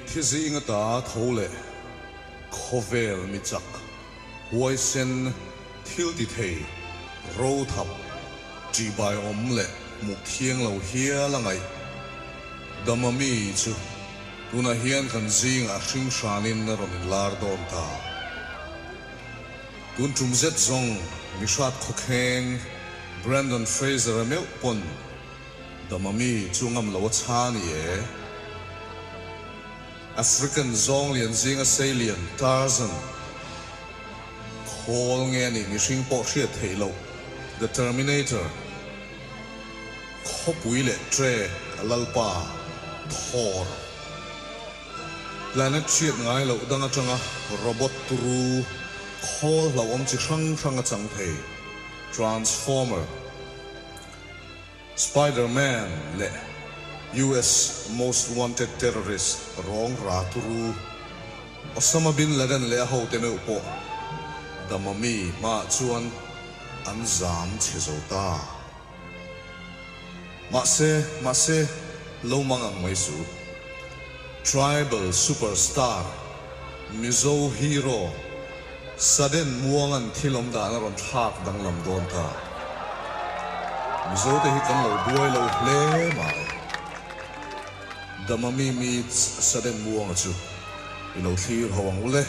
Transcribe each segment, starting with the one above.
Mitthi zing ata tho leh khawvel mi chak, huaisen, thil ti thei, rothap, ṭihbaiawm leh hmuh thiang lo hial a ngaih. Dama mi chu tunah hian kan zingah hring hranin a rawn inlar dawn ta. Tun ṭum zet zawng mi hrat khawkheng Brandon Fraser-a meuh pawn Dama mi chu ngam lo a chha ni e. African zawng lian zinga seilian Tarzan khawl nge a nih mihring pawh hriat theih loh The Terminator khawpui leh tre a lalpa Thor planet hriat ngai loh dang atanga robot turu khawl hlauhawm chi hrang hrang a chang thei Transformer Spider-Man leh US Most Wanted Terrorist rawng ra turu Osama Bin Laden leh a hote meuh pawh Damami hmaah chuan an zam chhe zo ta. Mahse, mahse, lo mang ang mai su. Tribal Superstar, Mizo Hero, Sudden muangan thil awm dan a rawn thlak danglam dawn ta. Mizote hi kan lo buai lo hle mai. Damami meets Sudden muanga chu i lo thlir ho ang u le.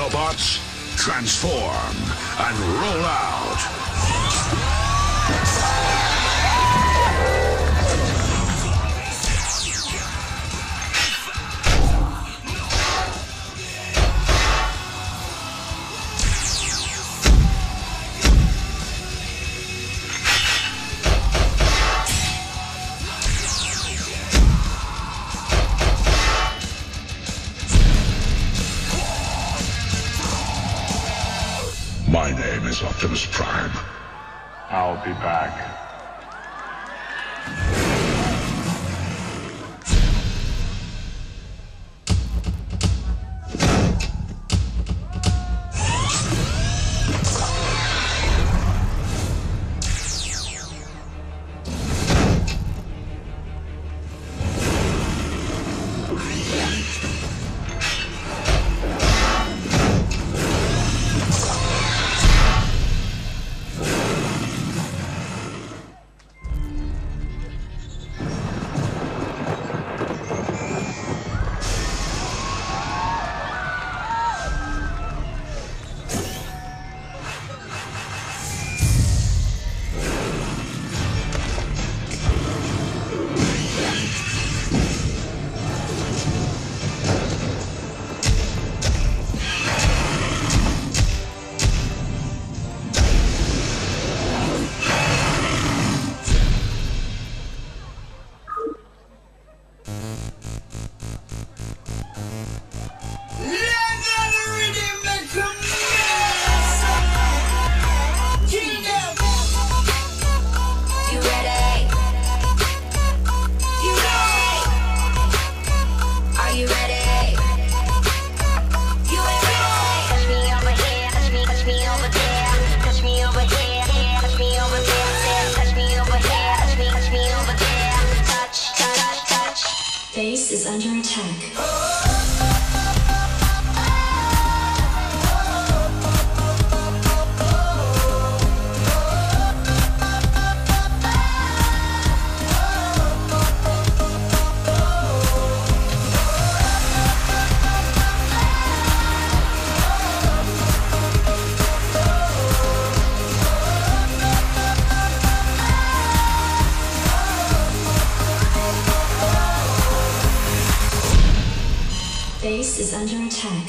Autobots, transform and roll out! My name is Optimus Prime. I'll be back. Base is under attack. Base is under attack.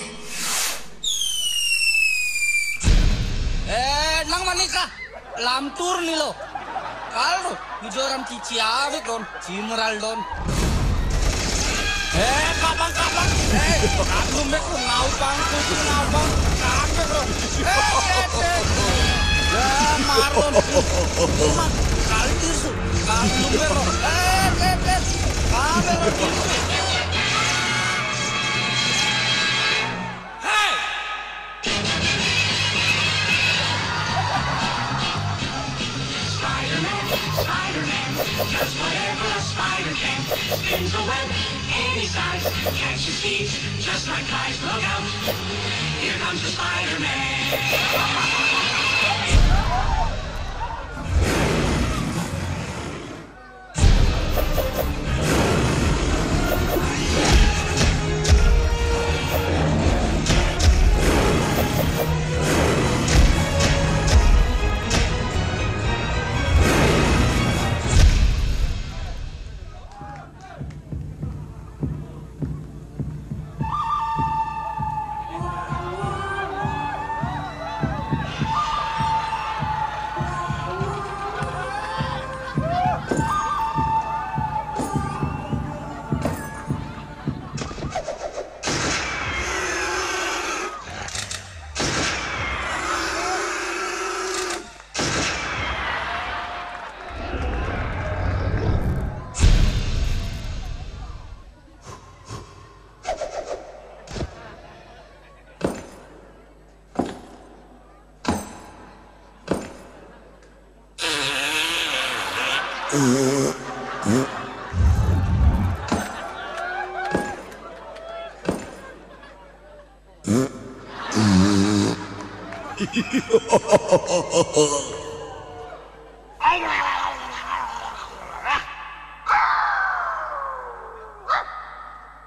Eh, nang manika, lam tur ni lo. Kal Mizoram chi chia vek don, chimral don. Eh, kapang kapang. Eh, kaklum vek ron, nau pang, kuku nau pang, kak vek ron. Eh, eh, eh. Eh, mar don. Ma, kal tirsu, kaklum vek ron. Eh, eh, eh. Kak vek ron tirsu. Does whatever a spider can. Spins a web any size. Catches thieves just like flies. Look out! Here comes the Spider-Man.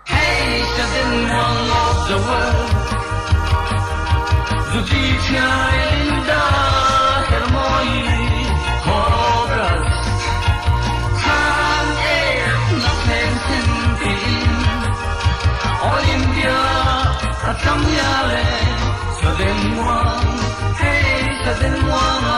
Hey, doesn't one love the world? Zuti inda hermoi Cobras Chan e na khen sin tin Olympia atam ya le sa den muang hey sa den muang.